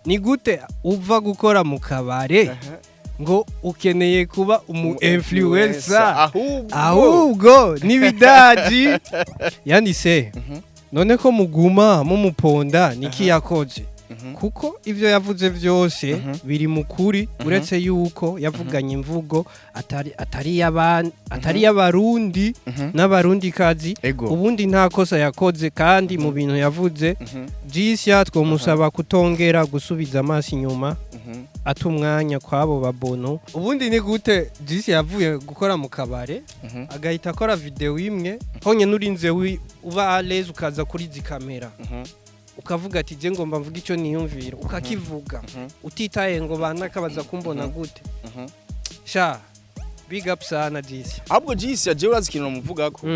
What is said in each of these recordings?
Ni gute uva gukora mu kabare ngo ukeneye kuba umu influencer? Ahubwo Ahubwo n'ibidaji yanditse. None ko muguma mumuponda, niki yakoze? Kuko ivyo yavuze vyose biri mu kuri, uretse yuko yavuganye imvugo atari y'abarundi n'abarundikazi. Ubundi nta kosa yakoze, kandi mu bintu yavuze, Jisya twomusaba kutongera gusubiza amaso inyuma, ata umwanya kw'abo babono. Ubundi ni gute Jisya yavuye gukora mu kabare agahita akora video imwe honyine, urinze uba à l'aise, ukaza kuri izi kamera, ukavuga ati: "Je ngomba mvuga icyo niyumvira", ukakivuga utitaye ngo banaka baza kumbona gute? Sha, big up sana Jisya. Ahubwo Jisi, jewe urazi ikintu namuvugako?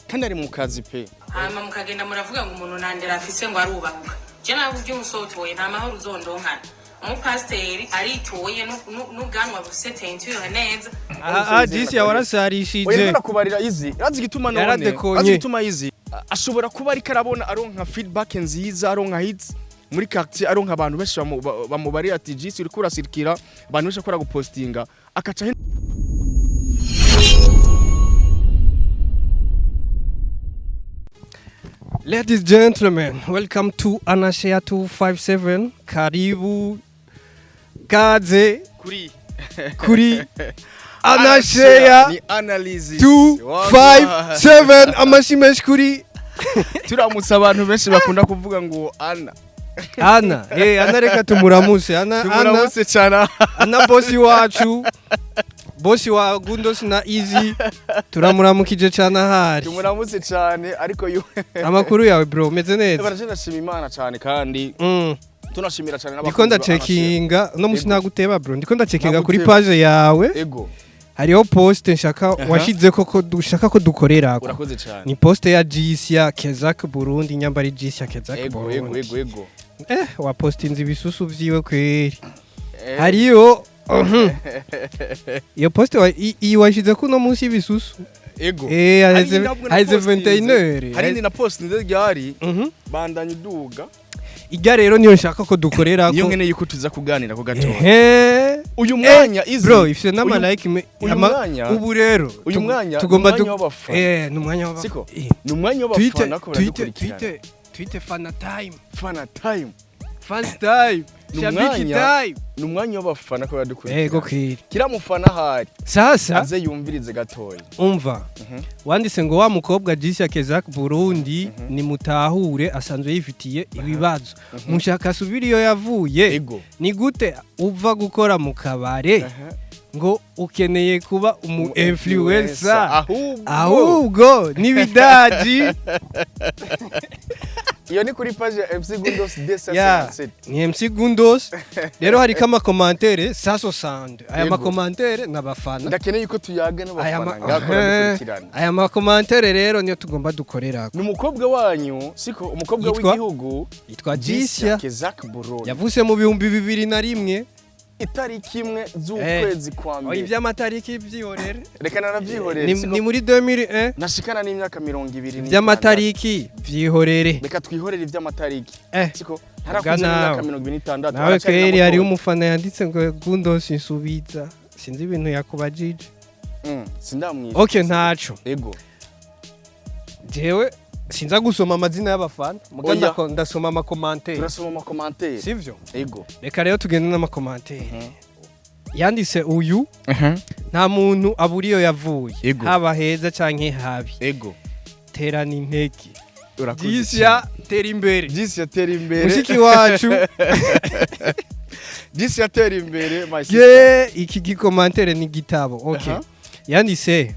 Kandi ari mu kazi pe. Hama mukagenda muravuga ngo umuntu nandera afise, ngo arubaka. Je nawe uvyo umusotoye, nta mahoro uzondonkana. Umupasiteri aritoye n'ubwanwa bufise teinture neza. Ah, Jisya Oya, warasarishije. Ndiko izi, urazi igituma none? Yaradekonye. Urazi igituma izi ashobora kuba ariko arabona aronka feedback nziza, aronka hits muri quartier, aronka abantu benshi bamubarira ati: "Jisi, uriko urasirikira", abantu benshi akora gupostinga akaca. Ladies, gentlemen, welcome to Anashare 257. Karibu, kaze kuri kuri Anashare ni analysis 257. Amashi menshi kuri Turamutse abantu benshi bakunda kuvuga ngo ana Ana. Ana, reka tumuramutse. Ana, Ana. Tumuramutse cyane. Ana bosi wacu. Bosi wa Gundos na Easy. Turamuramukije cyane ahari. Tumuramutse cyane, ariko yo Amakuru yawe bro, meze neza? Baraje, ndashima Imana cyane, kandi tunashimira cyane Ndiko n'abakunzi ba Anashare. ndacekinga no musi Ego. naguteba bro. Ndiko ndacekinga kuri Naguteba. page yawe. Ego. Hariho post nshaka washize ko dushaka ko dukorerako. Urakoze cyane. Ni post ya Jisya Kezak Burundi, nyambari Jisya Kezak Ego, ego. Burundi. Ego, ego. Wapostinze ibisusu vyiwe kweri. Hariyo iyo post iyi washize kuno munsi y'ibisusu. Ego. Haheze Hari nabwo na haheze postinze. 21. Hari indi na postinze ryari bandanya uduga. Ijya rero niyo nshaka ko dukorerako. Niyo ngene yuko tuza kuganira ko gatoya. Ehe. Uyu mwanya izi Bro, ifise n'ama like uyu mwanya ubu rero uyu mwanya tugomba ni umwanya w'abafana. Ni umwanya w'abafana. Siko? Ni umwanya Twite w'abafana ko twite baradukurikirana. Twite fana time. Fana time. Fans time. Ni Shabiki time. Ni umwanya w'abafana ko baradukurikirana. Ego kwiri. Kira mufana ahari Sasa aze yumvirize gatoya. Umva, wanditse ngo wa mukobwa Jisha Kezak Burundi ni mutahure, asanzwe yifitiye ibibazo, mushaka asubira iyo yavuye. Ego. Ni gute uva gukora mu kabare ngo ukeneye kuba umu influencer? Ahubwo Ahubwo n'ibidaji. Iyo ni kuri page ya MC Gundos Ya, D777. Ni MC Gundos rero, hariko ama commentaires 160. Aya Yego. ma commentaires n'abafana. Ndakeneye yuko tuyaga Aya n'abafana ngako baradukurikirana. Aya ma commentaires rero niyo tugomba dukorerako. Ni umukobwa wanyu, siko? Umukobwa w'igihugu. Yitwa Jisya. Kezak Burundi. Yavutse mu 2001. Itariki 1 z'ukwezi kwa Oya, mbere. ivy'amatariki vyihorere. Reka naravyihorere. Ni, Siko? ni muri 2001. Nashikana n'imyaka 25. Ivy'amatariki vyihorere. Reka twihorere ivy'amatariki. Siko? Ubwa Ntarakuze nawe. n'imyaka 26. Nawe Aracyari kweri na hariho mutoya. umufana yanditse ngo: "Gundos, nsubiza." Sinzi ibintu yakubajije. Sindamwisha. Okay, ntaco. Ego. Jewe sinza gusoma amazina y'abafana muga Oya. ndasoma ama commentaires. Turasoma ama commentaires. Sivyo? Ego. Reka rero tugende n'ama commentaires yanditse uyu: "Nta muntu abura iyo yavuye, Ego. haba heza canke habi. Ego. Terana intege." Urakoze. Jisya, tera imbere. Jisya, tera imbere. Mushiki wacu. Jisya, tera imbere, my sister. Ye, iki gi commentaire ni gitabo, okay. Yanditse: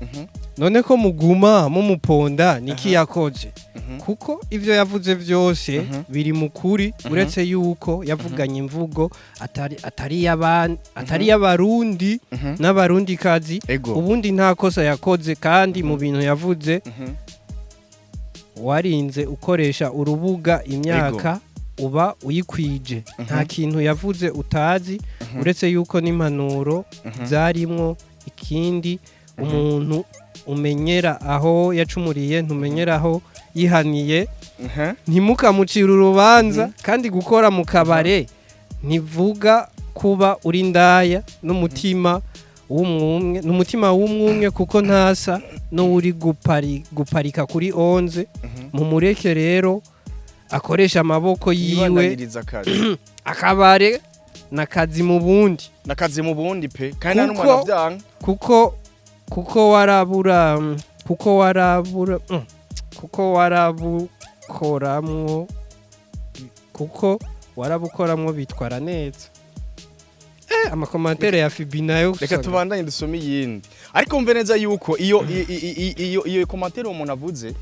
"None ko muguma mumuponda, niki yakoze? Kuko ivyo yavuze vyose biri mu kuri, uretse yuko yavuganye imvugo atari y'abarundi n'abarundikazi. Ego. Ubundi nta kosa yakoze, kandi mu bintu yavuze, warinze ukoresha urubuga imyaka uba uyikwije. Nta kintu yavuze utazi, uretse yuko n'impanuro zarimwo. Ikindi, umuntu umenyera aho yacumuriye, ntumenyera aho yihaniye." Ntimukamucire urubanza. Kandi gukora mu kabare ntivuga kuba uri ndaya n'umutima w'umwumwe, n'umutima w'umwumwe, kuko ntasa n'uri guparika kuri 11. Mumureke rero akoresha amaboko yiwe. Yibandaniriza akazi. Akabare nakazi mu bundi. Nakazi mu bundi pe, kandi nta n'umwana vyanga. Kuko warabura kuko warabura kuko warabukoramwo, kuko warabukoramwo bitwara neza. Ama commentaires ya Fibi nayo Reka tubandanye dusome iyindi, ariko mve neza yuko iyo commentaire uwo muntu avuze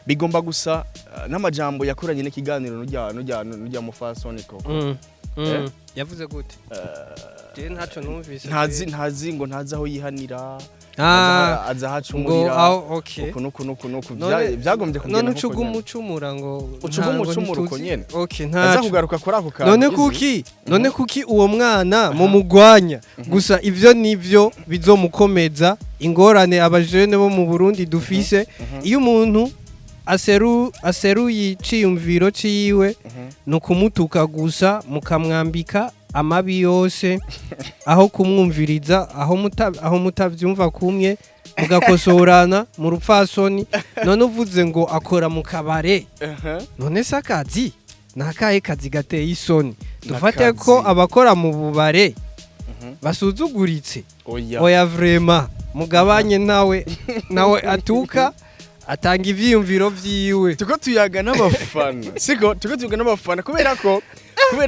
bigomba gusa n'amajambo yakoranye n'ikiganiro n'urya mufasoni koko. Eh? Yavuze gute? Je ntaco numvise. Ntazi ngo ntazi aho yihanira, aza ngo ahacumurira. Aho, okay. Uku nuku nuku nuku. Vyagombye kugenda none nkuko ucuga nyene. umucumura ngo Ucuga ntabwo umucumura uko ntituzi. nyene. Okay, Aza ntaco. kugaruka kuri ako kantu. None Izi. kuki uwo mwana mumugwanya gusa? Ivyo nivyo bizomukomeza. Ingorane abajene bo mu Burundi dufise, iyo umuntu aseruye iciyumviro ciwe, ni ukumutuka gusa, mukamwambika amabi yose aho kumwumviriza. Aho mutavyumva kumwe, mugakosorana mu rupfasoni. None uvuze ngo akora mu kabare, none se akazi ni akahe kazi gateye isoni? Dufate ko Nakazi. abakora mu bubare basuzuguritse? Oya. Oya, vraiment, mugabanye. Nawe atuka atanga ivyiyumviro vyiwe. Tuko tuyaga n'abafana, siko? Tuko tuyaga n'abafana kubera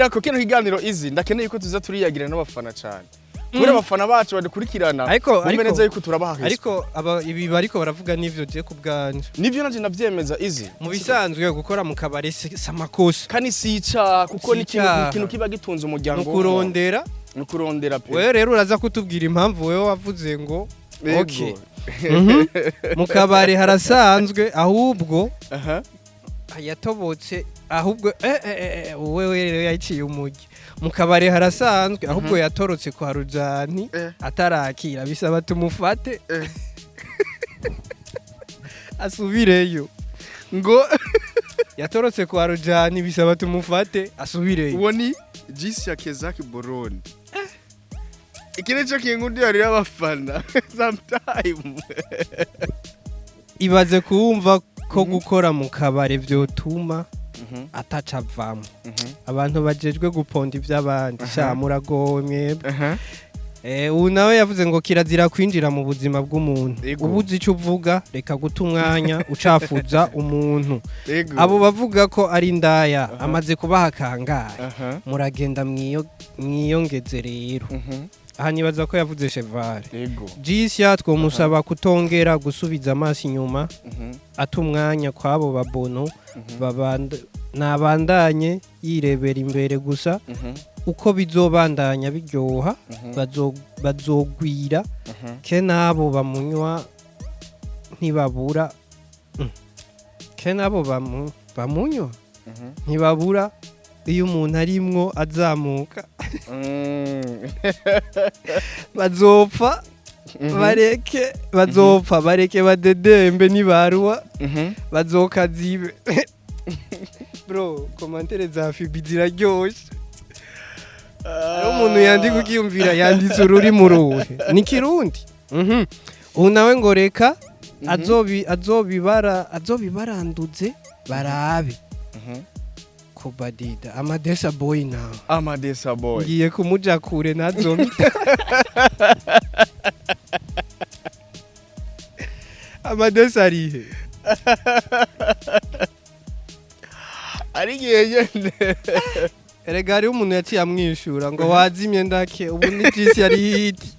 ko kino kiganiro, izi ndakeneye ko tuza turiyagira n'abafana cyane, kubera abafana bacu badukurikirana bumve neza yuko turabaha respect. Ariko aba ibi bariko baravuga nivyo, je ku bwanje. Nivyo, nanje ndavyemeza, izi. Mu bisanzwe gukora mu kabare si amakosa. Kandi si icaha, kuko Si ni ikintu icaha. ni ikintu kiba gitunze umuryango Ni ukurondera. Ni ukurondera pe. Wewe rero uraza kutubwira impamvu wewe wavuze ngo Yego. okay. Mu kabare harasanzwe, ahubwo yatobotse, ahubwo wewe rero yaciye umugi mu kabare harasanzwe, ahubwo yatorotse kwa Rujani atarakira, bisaba tumufate asubireyo. Ngo Yatorotse kwa Rujani, bisaba tumufate asubireyo. Uwo ni Jisi ya Kezaki Burundi. Iki nico kinkundiye rero abafana sometime. Ibaze kuwumva ko gukora mu kabare vyotuma ataca avamo. Abantu bajejwe guponda ivy'abandi, sha muragowe mwebwe. Ubu nawe yavuze ngo kirazira kwinjira mu buzima bw'umuntu. Ubuze icyo uvuga, reka guta umwanya ucafuza umuntu. Abo bavuga ko ari indaya, amaze kubaha kangahe? Muragenda mwiyongeze rero. Aha nibaza ko yavuze Cheval. Jisya twomusaba kutongera gusubiza amaso inyuma, ata umwanya kw'abo babono. Nabandanye yirebera imbere gusa. Uko bizobandanya biryoha, bazogwira ke nabo bamunywa ntibabura. Ke nabo bamunywa ntibabura iyo umuntu arimwo azamuka. Bazopfa bareke, bazopfa bareke badedembe, nibaruwa bazokazibe. Bro, commentaires za Fibi ziraryoshe. Hariho umuntu yandika ukiyumvira yanditse ururimi uruhe, ni Kirundi. Ubu nawe ngo reka azobibara, azobibaranduze barabe. Kobadida Amadesa Boy nawe. Amadesa Boy. Ngiye kumuja kure nazomita Amadesa arihe? Ari igihe nyene. Erega hariho umuntu yaciye amwishura ngo wazimye ndake, ubu ni jisi yari hiti.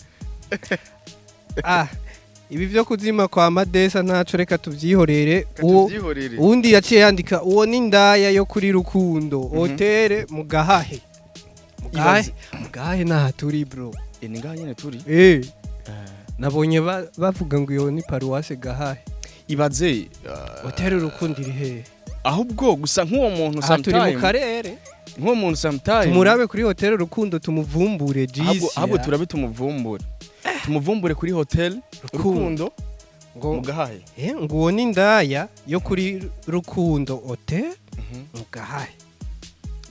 Ibi vyo kuzima kwa Amadesa ntaco, reka tuvyihorere. Uwo Tuvyihorere. uwundi yaciye yandika, uwo ni ndaya yo kuri Rukundo Hotel mu Gahahe. Mu Gahahe, mu Gahahe naha turi, bro. Ni ngaha nyene turi. Nabonye bavuga ngo iyo ni paruwase Gahahe. Ibaze Hotel Rukundo iri hehe? Ahubwo gusa nk'uwo muntu Aha turi mu sometime karere. Nk'uwo muntu sometime Tumurabe kuri Hotel Rukundo, tumuvumbure. Ahubwo Jisi ahubwo turabe tumuvumbure kuri Hotel Rukundo. Rukundo. Ngo Mugahahe. Ngo uwo ni indaya yo kuri Rukundo Hotel Mugahahe.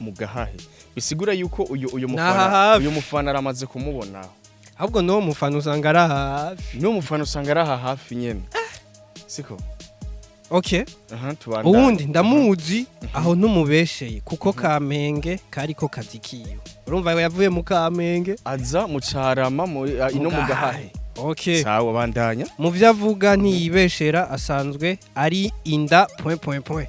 Mugahahe, bisigura yuko uyu N'aha mufana hafi. Uyu mufana aramaze kumubona. Ahubwo n'uwo mufana usanga ari hafi. N'uwo mufana usanga ari aha hafi nyene, siko? Okay. Aha, tubandanye. Uwundi ndamuzi aho ntumubesheye kuko Kamenge kariko kazi kiwe. Urumva yavuye mu Kamenge aza mu Carama muri ino Mugahahe. Okay. Sawa, bandanya. Mu vyo avuga ntiyibeshera, asanzwe ari inda point point point.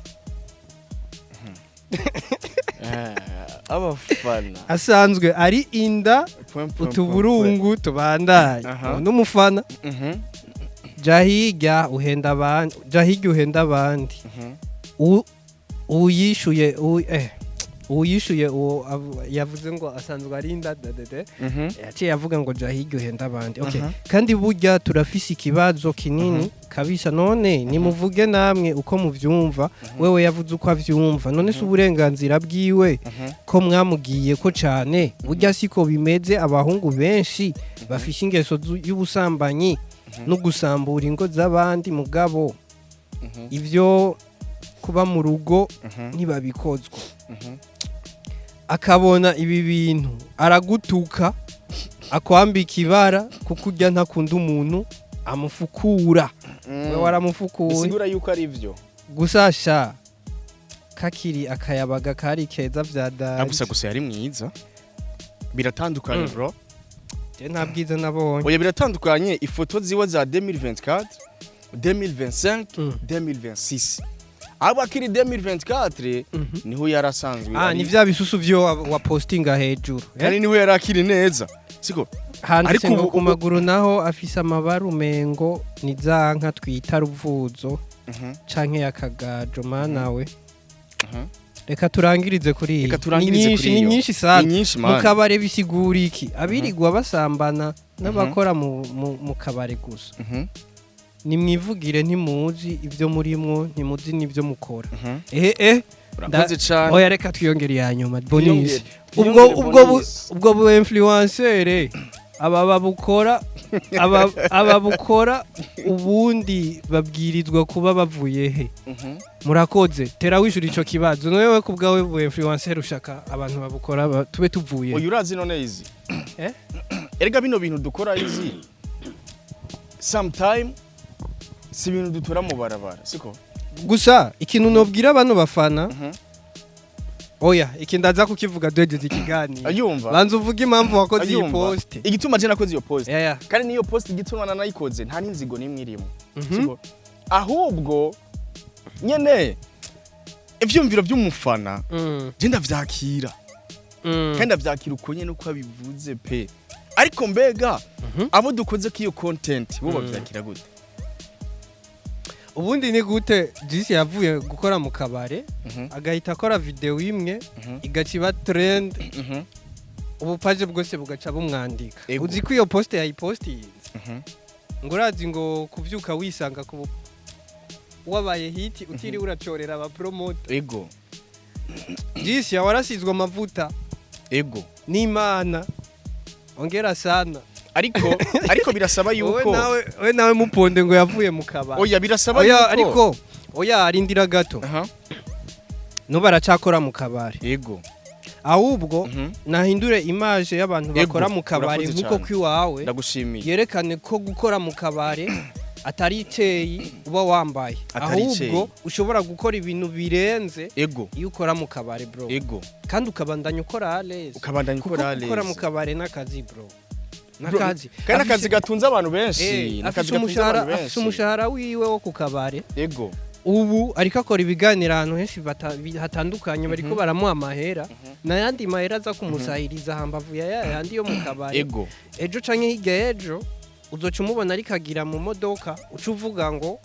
Abafana. Asanzwe ari inda. Point, point, Utuburungu tubandanye. Aha. Uwo n'umufana. Point. Ja hirya uhenda abandi, ja hirya uhenda abandi. Uyishuye uyishuye uwo yavuze ngo asanzwe ari inda dadede. Yaciye avuga ngo ja hirya uhenda abandi. Okay. Kandi burya turafise ikibazo kinini kabisa. None nimuvuge namwe uko muvyumva. Wewe yavuze uko avyumva, none si uburenganzira bwiwe? Ko mwamugiye ko cane, burya siko bimeze. Abahungu benshi bafise ingeso y'ubusambanyi no gusambura ingo z'abandi, mugabo ivyo kuba mu rugo ntibabikozwa. Akabona ibi bintu aragutuka, akwambika ibara, kuko urya ntakunda umuntu amufukura. We waramufukuye. Bisigura yuko ari ivyo. Gusa sha, kakiri akayabaga kari keza vya Ah, gusa danje. Gusa yari mwiza, biratandukanye. Bro. Je nta bwiza nabonye. Oya, biratandukanye. Ifoto ziwe za 2024, 2025, 2026, abo akiri 2024 niho yarasanzwe Ah, ni vya bisusu vyo wa postinga hejuru, eh? Kandi niho yari akiri neza, siko? Handitse Ariko ngo ku maguru naho afise amabara umengo ni za nka twita ruvuzo canke yakagajo. Mana we. Reka turangirize kuri iyi. Reka turangirize Ni nyinshi, kuri ni iyo. nyinshi sana. Ni nyinshi, Mu man. kabare bisigura iki? Abirigwa basambana n'abakora mu kabare gusa. Nimwivugire, ntimuzi ibyo murimwo, ntimuzi n'ibyo mukora. Ehe. Urakoze cane. Oya, reka twiyongere iya nyuma, bonus. Twiyongere. Ubwo Twiyongere bonus. Ubwo bu influencer aba babukora, aba babukora ubundi babwirizwa kuba bavuye he? Murakoze. Tera wishura ico kibazo nonewe ku bwawe, bu influencer ushaka abantu babukora tube tuvuye? Oya, urazi none izi Eh? Erega bino bintu dukora izi sometime si ibintu dutora mu barabara, siko? Gusa ikintu nobwira bano bafana, oya, iki ndaza kukivuga duhejeje ikiganiro. Ayumva. Banza uvuge impamvu wakoze iyi Ayumva. post. Igituma je nakoze iyo post, yeah. kandi niyo post igituma nanayikoze, nta n'inzigo n'imwe irimo. Siko? Ahubwo nyene ivyumviro vy'umufana je ndavyakira, kandi ndavyakira uko nyene uko abivuze pe. Ariko mbega abo dukoze ko iyo content bo bavyakira gute? Ubundi ni gute Jisi yavuye gukora mu kabare agahita akora video imwe igaca iba trend, ubupaje bwose bugaca bumwandika? Ego. Uzi ko iyo post yayipostinze ngo urazi ngo kuvyuka wisanga ku wabaye hit utiriwe uracorera aba promoter. Ego. Jisi warasizwe amavuta Ego. n'Imana, ongera sana. Ariko birasaba Wowe yuko nawe, we nawe muponde ngo yavuye mu kabare. Oya, birasaba Oya, yuko ariko oya, arindira gato. Nubu aracakora mu kabare. Ego. Ahubwo nahindure image y'abantu Ego, bakora mu kabare urakoze nk'uko cane. kwiwawe Ndagushimiye. yerekane ko gukora mu kabare atari iteyi uba wambaye, Atari ahubwo iceyi. ushobora gukora ibintu birenze Ego. iyo ukora mu kabare, bro, Ego. kandi ukabandanya ukora à l'aise. Ukabandanya Kuko ukora gukora mu neza. kabare n'akazi, bro, n'akazi. Kandi akazi gatunze abantu benshi. N'akazi Afise gatunze umushahara, abantu afise benshi. umushahara wiwe wo ku kabare. Ego. Ubu ariko akora ibiganiro ahantu henshi hatandukanye, bariko baramuha amahera n'ayandi mahera aza kumusahiriza hambavu ya yandi yo mu kabare. Ego. Ejo canke hirya y'ejo uzoca umubona ariko agira mu modoka, uca uvuga ngo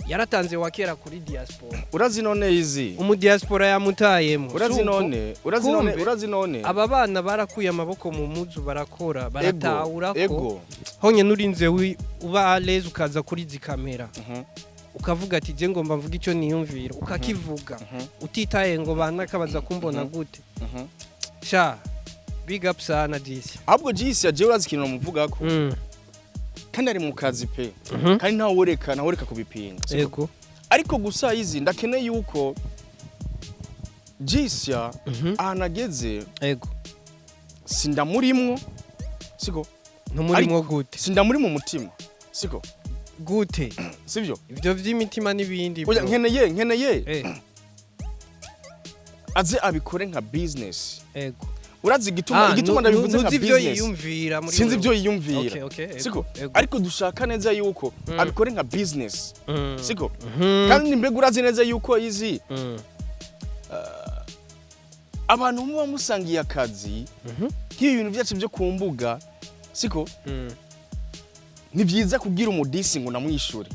yaratanze wa kera kuri diaspora. Urazi none izi Umudiaspora yamutayemo. Urazi Si uko? none, urazi none, Kumbe, urazi none aba bana barakuye amaboko mu muzu, barakora, baratahura ko honyine urinze uba à l'aise ukaza kuri izi kamera, ukavuga ati je ngomba mvuga icyo niyumvira, ukakivuga utitaye ngo banaka baza kumbona gute. Sha, big up sana Jisi. Ahubwo Jisi yaje, urazi ikintu namuvugako? Kandi ari mu kazi pe, kandi ntaworeka kubipinga, siko? Ego. Ariko gusa izi ndakeneye yuko Jisya ahantu ageze, sindamurimwo, siko? Ntumurimo gute? Sindamuri mu mutima, siko? Gute? Sivyo? Ivyo vy'imitima n'ibindi, Oya, bro. nkeneye aze abikore nka business. Urazi igituma? Ah, Igituma ndabivuze nka ntuzi ivyo business, yiyumvira muri sinzi wewe. ibyo yiyumvira, Okay, ego, siko? ego. Ariko dushaka neza yuko abikore nka business, siko? Mhm. Kandi mbega urazi neza yuko izi abantu muba musangiye akazi, nk'ibi bintu byacu byo ku mbuga, siko? Ni byiza kubwira umudisi ngo namwishure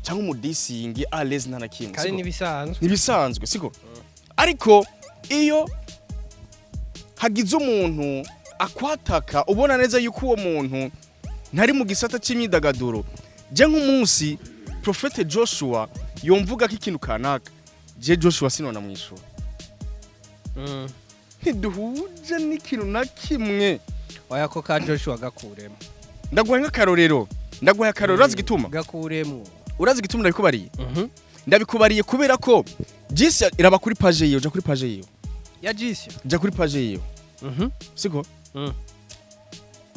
cyangwa umudisingi à l'aise, nta na kimwe, Kandi siko? n'ibisanzwe. Ntibisanzwe, siko? Ariko iyo hagize umuntu akwataka, ubona neza yuko uwo muntu ntari mu gisata cy'imyidagaduro. Je nk'umunsi Prophète Joshua yomvuga ko ikintu kanaka, je Joshua sinona mwishura. Ntiduhuje n'ikintu na kimwe. Oya, ko ka Joshua gakuremo. Ndaguha nk'akarorero, ndaguha akarorero. Urazi igituma? Gakuremo. Urazi igituma ndabikubariye? Ndabikubariye kubera ko Jisi iraba kuri page yiwe, ja kuri page yiwe. Ya Jisya? Ja kuri page yiwe, siko? Mm.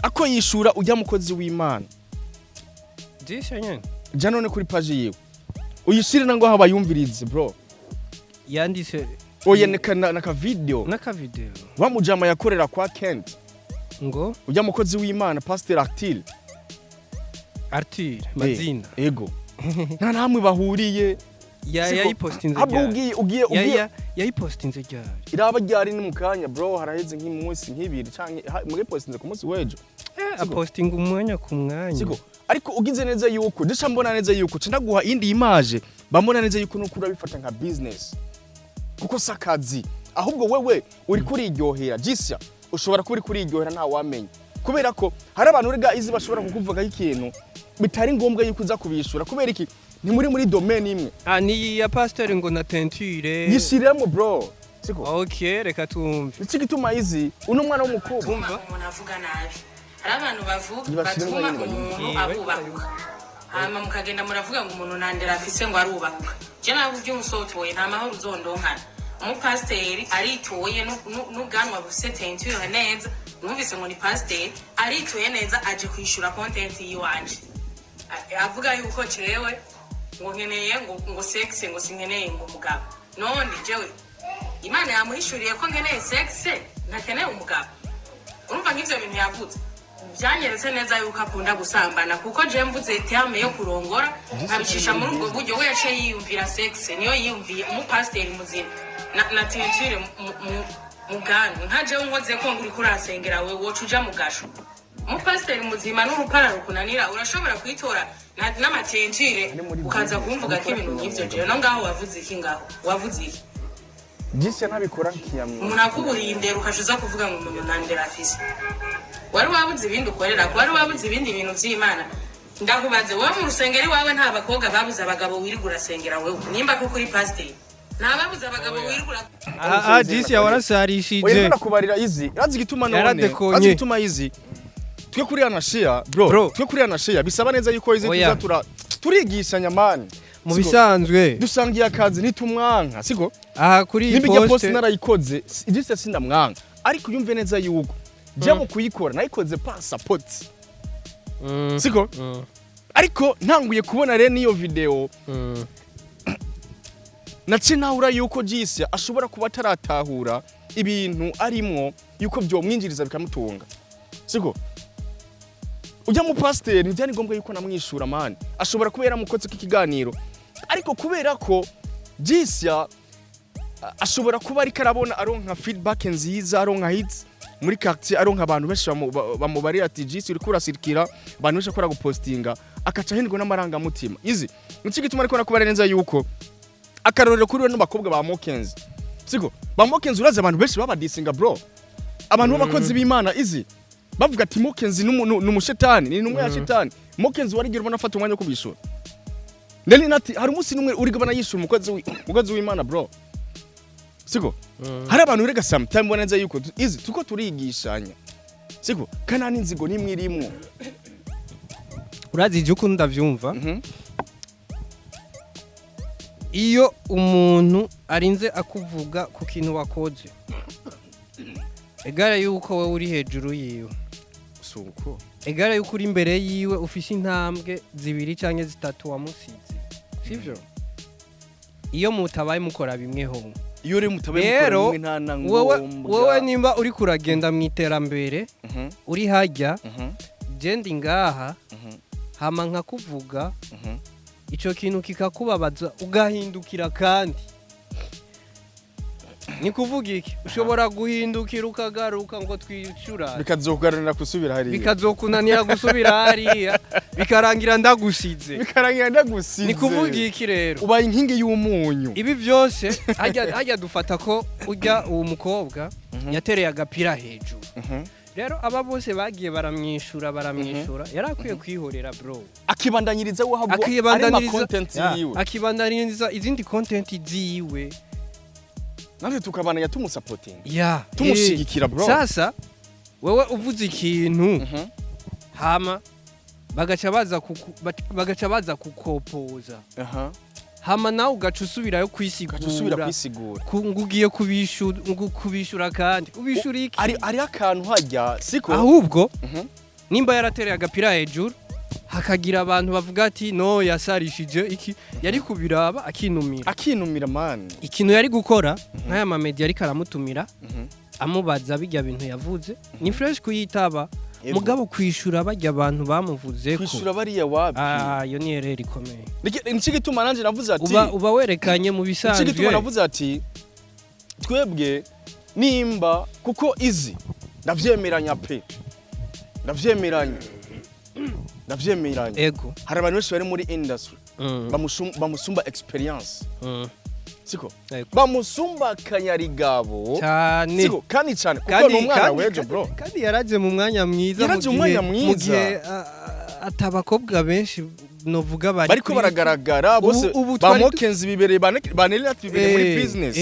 Ako yishura ujya mukozi w'Imana. Jisya nyene. Ja none kuri page yiwe, uyishire nango aho bayumvirize, bro. Yanditse? Oya, naka video. N'aka video. Wa mujama yakorera kwa Kent. Ngo? Ujya mukozi w'Imana, Pastor Actil. Arthur Mazina. Ego, nta namwe bahuriye. Ya. Siko? Yayipostinze Ahubwo ryari? ugiye Ya. ugiye Yayipostinze ryari? Iraba ryari ni mu kanya, bro. Haraheze nk'umunsi, nk'ibiri canke muri postinze ku munsi w'ejo. Apostinga umwanya ku mwanya. Siko? Ariko ugize neza yuko duca mbona neza yuko ca ndaguha indi image, bambona neza yuko nuko urabifata nka business, kuko si akazi, ahubwo wewe uri kuriryohera. Jisya ushobora kuba uri kuriryohera, nta wamenya, kubera ko hari abantu urega izi bashobora kukuvugaho ikintu bitari ngombwa yuko uza kubishura. Kubera iki? Ni muri domaine imwe. Ah, ni ya pasteur ngo na teinture. Yishiriramo, bro, siko? Okay, reka tumve. Iki gituma izi uno mwana w'umukobwa Umva. Umuntu avuga nabi, hari abantu bavuga Nibashiremo batuma nyine umuntu bayumve. abubahuka, hama mukagenda muravuga ngo umuntu nandera afise ngo arubahuka. Je nawe uby'umusotoye, nta mahoro uzondonkana. Umupasiteri aritoye n'ubwanwa bufise teinture neza, numvise ngo ni pasiteri, aritoye neza, aje kwishura content yiwanje. Avuga yuko jewe ngo nkeneye ngo sexe, ngo sinkeneye ngo umugabo. None jewe Imana yamuhishuriye ko nkeneye sexe, ntakeneye umugabo? Urumva nk'ivyo bintu yavuze byanyeretse neza yuko akunda gusambana, kuko je mvuze terme yo kurongora nkabicisha muri ubwo buryo, we yaciye yiyumvira sexe. Niyo yiyumviye umupasiteri muzima na teinture mu bwanwa. Nka jewe nkoze ko ngo uriko urasengera, we woca uja mu gasho. Umupasiteri muzima n'urupara rukunanira, urashobora kwitora n'ama teinture, ukaza kumvuga ko ibintu nk'ivyo. Jewe no ngaho wavuze iki? Ngaho wavuze iki? Jisya ntabikora nkiyamwe. Umuntu akuburiye indero, ukaca uza kuvuga ngo umuntu nta ndero afise. Wari wabuze ibindi ukorera, wari wabuze ibindi bintu vy'Imana. Ndakubaze wowe, mu rusengero iwawe nta bakobwa babuze abagabo wirirwa urasengera? Wewe nimba koko uri pasiteri, nta babuze abagabo wirirwa Ah, Jisya Oya. warasarishije. Ndiko izi, urazi igituma none? Yaradekonye. Urazi igituma izi twe kuri anashia, bro? Bro. Twe kuri anashia bisaba neza yuko izi Oya. tuza turigishanya, man. Mu Siko? bisanzwe Dusangiye akazi, ntitumwanka, siko? Aha kuri iyi Nimba ijya post poste narayikoze, Jisya sindamwanka, ariko yumve neza yuko jya mu kuyikora nayikoze pa support, siko? Ariko ntanguye kubona rero niyo video, naciye ntahura yuko Jisya ashobora kuba ataratahura ibintu arimwo yuko byomwinjiriza bikamutunga, siko? Ujya mu pasiteri ntibyari ngombwa yuko namwishura, man. Ashobora kuba yaramukoze ikiganiro, ariko kubera ko Jisya ashobora kuba ariko arabona aronka feedback nziza, aronka hits muri quartier, aronka abantu benshi bamubarira ati Jisya uriko urasirikira, abantu benshi akora gupostinga, akaca ahendwa n'amarangamutima. Izi nico gituma ariko nakubara neza yuko akarorero kuri we n'abakobwa ba Mokenzi, siko? Ba Mokenzi, urazi abantu benshi babadisinga, bro, abantu b'abakozi b'Imana izi bavuga ati Mokenzi n'umushetani, ni intumwa ya shetani. Mokenzi warigira ubona afata umwanya wo kubishura? Nari nati hari umunsi n'umwe uri kubona yishura umukozi w'Imana, bro, siko? Hari abantu urega sometime ubona neza yuko izi tuko turigishanya, siko? Kandi nta n'inzigo n'imwe irimwo. Urazi ije ukuntu ndavyumva? Iyo umuntu arinze akuvuga ku kintu wakoze, egara yuko wowe uri hejuru yiwe, Suko. Egara yuko uri imbere yiwe, ufise intambwe zibiri canke zitatu wamusize, sivyo? Iyo mutabaye mukora bimwe ho. Iyo uri mutabaye mukora Rero, bimwe, nta na wewe ngombwa. Wewe nimba uri kuragenda mu iterambere, uri hajya, je ndi ngaha, hama nkakuvuga, ico kintu kikakubabaza, ugahindukira, kandi ni kuvuga iki? Ushobora guhindukira ukagaruka ngo twicurane. Bikazokugarurira gusubira hariya. Bikazokunanira gusubira hariya, bikarangira ndagusize. Bikarangira ndagusize. Ni kuvuga iki rero? Ubaye inkingi y'umunyu. Ibi byose hajya dufata ko ujya uwo mukobwa yatereye agapira hejuru. Rero aba bose bagiye baramwishura, yari akwiye kwihorera, bro. Akibandanyiriza we ahubwo ari ma Akibandaniriza content yiwe. Akibandaniriza izindi content ziwe. Natwe tukabandanya tumusapotinga, ya tumushigikira, bro. Sasa wewe uvuze ikintu, hama bagaca baza kukopoza, hama nawe ugaca usubirayo ugaca usubira kwisigura. Kwisigura. Ngo ugiye kubishura, ngo kubishura, kandi ubishura iki? Ari akantu hajya, siko? Ahubwo nimba yaratereye agapira hejuru, hakagira abantu bavuga ati no yasarishije iki, yari kubiraba akinumira. Akinumira, man. Ikintu yari gukora, nk'aya mamedia ariko aramutumira, amubaza bijya bintu yavuze, ni fresh kuyitaba. Mugabo kwishura bajya abantu bamuvuze ko Kwishura bariya wapi. Ah, iyo ni erreur ikomeye. Nico gituma nanje navuze ati Uba werekanye mu nico gituma bisanzwe. navuze ati twebwe nimba kuko izi ndavyemeranya pe, ndavyemeranya. Hari abantu benshi bari muri industry bamusumba experience, siko? Ego. Bamusumba kanyarigabo. Cyane. Siko? Kandi cyane, kuko ni umwana w'ejo, bro. Kandi yaraje mu mwanya mwiza, mu Yaraje mu mwanya mu mwiza. gihe atabakobwa benshi novuga bari Bariko baragaragara bose. Ubu Ba twari Mokenzi bibereye, ba Nelly bibereye muri business,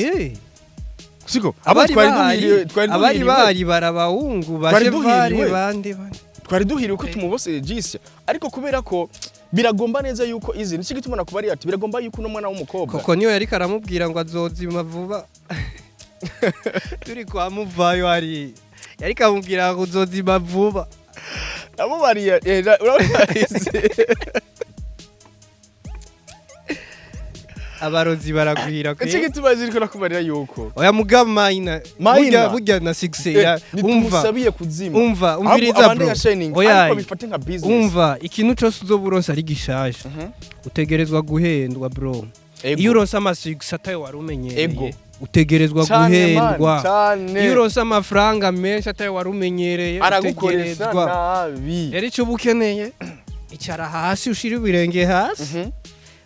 siko? Abo Abari twari bahari duhiriwe, twari abari duhiriwe. bahari barabahungu ba Twari Chevale, duhiriwe. bande bande. Twari duhiriwe ko tumubose jisya, ariko kubera ko biragomba neza yuko izi nicyo gituma nakubariye ati biragomba yuko uno mwana w'umukobwa Koko niyo yariko aramubwira ngo azozima vuba, turi kwa Muvayo hari yariko amubwira ngo uzozima vuba. Namubariye urabona izi Abarozi baragwira nicyo kwe. gituma ziriko nakubarira yuko Oya, mugabo Mayina Mayina. burya na success ya umva. Ntitumusabiye kuzima. Umva, Ahubwo umviriza, abandanya bro. shining, Oya, ariko bifate nka business. Umva, ikintu cose uzoba uronse ari gishasha, utegerezwa guhendwa, bro. Iyo uronse amasuccess atayo wari umenyereye, utegerezwa Cane, man, guhendwa. cane. Iyo uronse amafaranga menshi atayo wari umenyereye, Aragukoresha utegerezwa. nabi. Rero icyo uba ukeneye, icara hasi, ushire ibirenge hasi,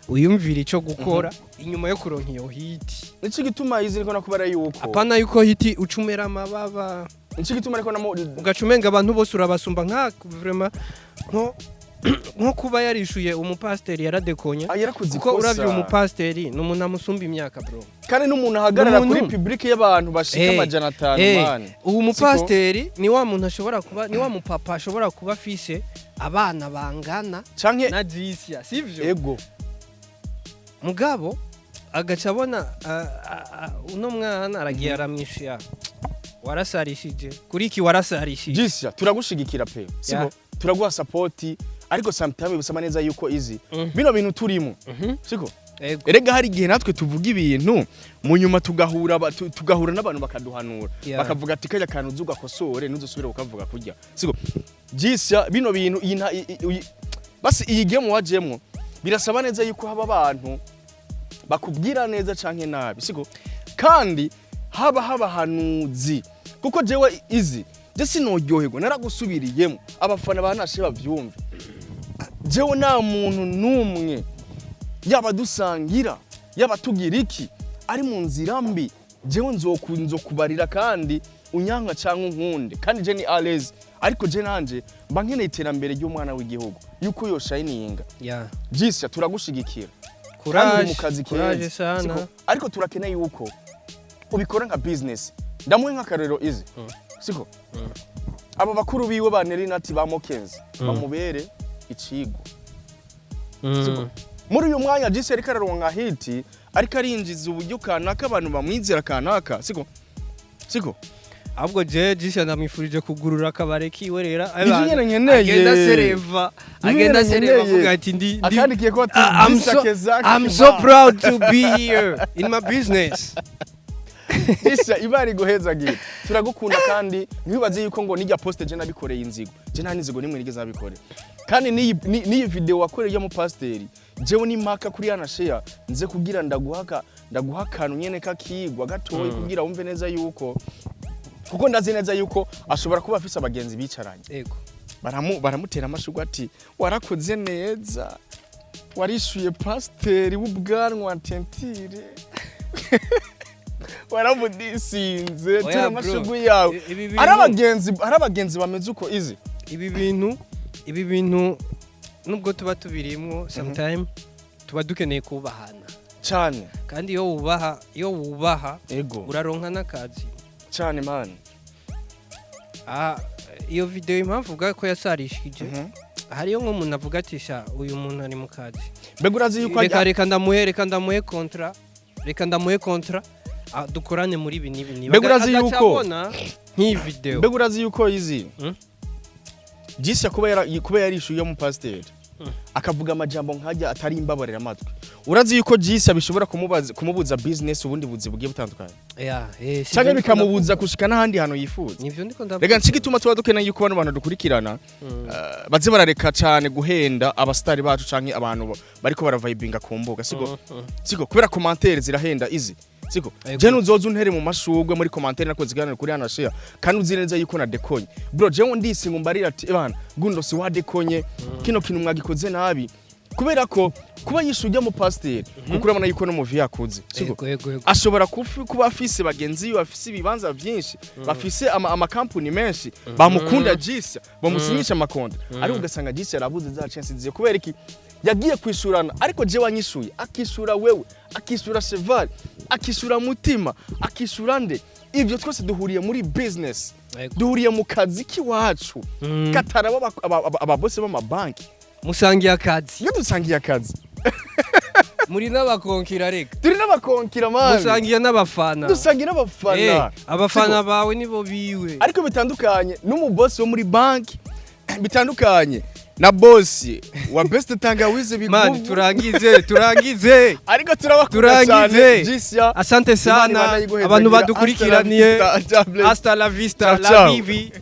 wiyumvire icyo gukora inyuma yo kuronka iyo hit. Nicyo gituma izi niko nakubara yuko Apana yuko hit uca umera amababa, nicyo gituma ariko namo ugaca umenga abantu bose urabasumba. Nka vraiment nko kuba yarishuye umupasiteri, yaradekonya. Ah, yarakoze Kuko ikosa. uravye umupasiteri ni umuntu amusumba imyaka, bro. Kandi n'umuntu ahagarara kuri public y'abantu bashika 500, man. Ubu mupasiteri ni wa muntu ashobora kuba, ni wa mupapa ashobora kuba afise abana bangana Canke na Jisia, sivyo? Ego. Mugabo agaca abona uno mwana aragiye aramwishuya, warasarishije kuri iki, warasarishije. Jisya, turagushigikira pe, siko? Turaguha support, ariko sometimes bisaba neza yuko izi bino bintu turimo, siko? Ego. Erega hari igihe natwe tuvuga ibintu, mu nyuma tugahura n'abantu bakaduhanura, bakavuga ati kajya kantu uzi ugakosore, ntuzusubire ukavuga kurya, siko? Jisya, bino bintu iyi basi iyi game wajemwo, birasaba neza yuko haba abantu bakubwira neza canke nabi, siko? Kandi haba habahanuzi, kuko jewe izi je sinoryoherwa naragusubiriyemo. Abafana banashe bavyumve, jewe nta muntu n'umwe, yaba dusangira, yaba tugira iki, ari mu nzira mbi, jewe nzokubarira, kandi unyanka canke unkunde, kandi je ni alez, ariko je nanje mba nkeneye iterambere ry'umwana w'igihugu, yuko yo shininga. Jisya, turagushigikira kandi uri mu Courage, kazi courage keza, sana. Siko? Ariko turakeneye yuko ubikora nka business. Ndamuhe nk'akarorero izi, siko? Aba bakuru biwe ba Nerinati, ba Mokenzi, bamubere icigwa. Siko? Muri uyu mwanya Jisi ariko araronka hit, ariko arinjiza uburyo kanaka, abantu bamwizera kanaka, siko? Siko? Ahubwo je Jisi ndamwifurije kugurura akabare kiwe rero. Nivyo nyene nkeneye. Agenda sereva, Nivyo agenda nyene sereva, nkeneye. avuga ati ndi Akandikiye ko ati Ah, I'm Jisi so, Kezaki I'm so proud to be here in my business. Jisi, ibari guhezagira, turagukunda. Kandi ntiwibaze yuko ngo nijya post je nabikoreye inzigo. Je nta n'inzigo nimwe nigeze nabikore. Kandi n'iyi video wakoreye yo mu pasiteri, jewe ni maka kuri yana share nze kugira ndaguha akantu nyene kakigwa gatoyi, kugira wumve neza yuko, kuko ndazi neza yuko ashobora kuba afise abagenzi bicaranye baramutera amashurwe ati: "Warakoze neza, warishuye pasiteri w'ubwanwa tentire, waramudisinze." Oya, Tera bro. amashurwe yawe. Ibi Ari abagenzi bameze uko izi. Ibi bintu nubwo tuba tubirimwo, sometime tuba dukeneye kubahana. Cyane. Kandi iyo wubaha uraronka n'akazi. Cyane, man. Ah, iyo video impamvu uvuga ko yasarishije, hariyo nk'umuntu avuga ati: "Sha, uyu muntu ari mu kazi." Mbega urazi yuko Reka ndamuhe contrat, reka ndamuhe contrat, ah, dukorane muri ibi n'ibi n'ibi. Mbega urazi Agaca abona nk'iyi video. Mbega urazi yuko izi Jisha kuba yarishuye mu pasiteri, akavuga amajambo nkajya atari imbabarira amatwi, urazi yuko Jisha bishobora kumubuza business, ubundi buzi bugiye butandukanye, Ya, si cyangwa ivyo ndiko bikamubuza ndavuga. gushika n'ahandi hantu yifuza? Nivyo ndiko ndavuga. Rega nshiki ituma tuba dukeneye yuko bano bantu dukurikirana baze barareka cyane guhenda abasitari bacu canke abantu bariko baravibinga ku mbuga, siko? Siko? Kubera commentaire zirahenda izi, siko? Je nuzoza untere mu mashurwe muri commentaire nakoze ikiganiro kuri hano share, kandi uzi neza yuko nadekonye, bro. Jewe ndisi ngumbarira ati: "Bana gundo si wadekonye, kino kintu mwagikoze nabi." Kubera ko kuba yishuye mu pasiteri, kuko urabona yuko no mu vie yakuze, siko? Yego. Ashobora kuba afise bagenzi be bafise ibibanza byinshi, bafise amakampuni menshi, bamukunda Jisha, bamusinyisha amakonta, ariko ugasanga Jisha yarabuze za chance ziye. Kubera iki? Yagiye kwishurana. Ariko je wanyishuye, akishura wewe, akishura Cheval, akishura Mutima, akishura nde, ivyo twese duhuriye muri business, duhuriye mu kazi k'iwacu kataraba ababosi b'amabanki. Musangiye akazi. Iyo dusangiye akazi. Muri n'abakonkira reka. Turi n'abakonkira, man. Musangiye n'abafana. Dusangiye n'abafana. Abafana Siko? bawe nibo biwe. Ariko bitandukanye n'umubosi wo muri banki, bitandukanye na bosi wa Best Tangawizi Man, biguvu. turangize, turangize. Ariko turabakunda cyane. Turangize. Jisya, Asante Imana sana ibandanye iguhezagira. abantu badukurikiraniye. Hasta la vista. Hasta la vista. Ciao, La ciao. bibi.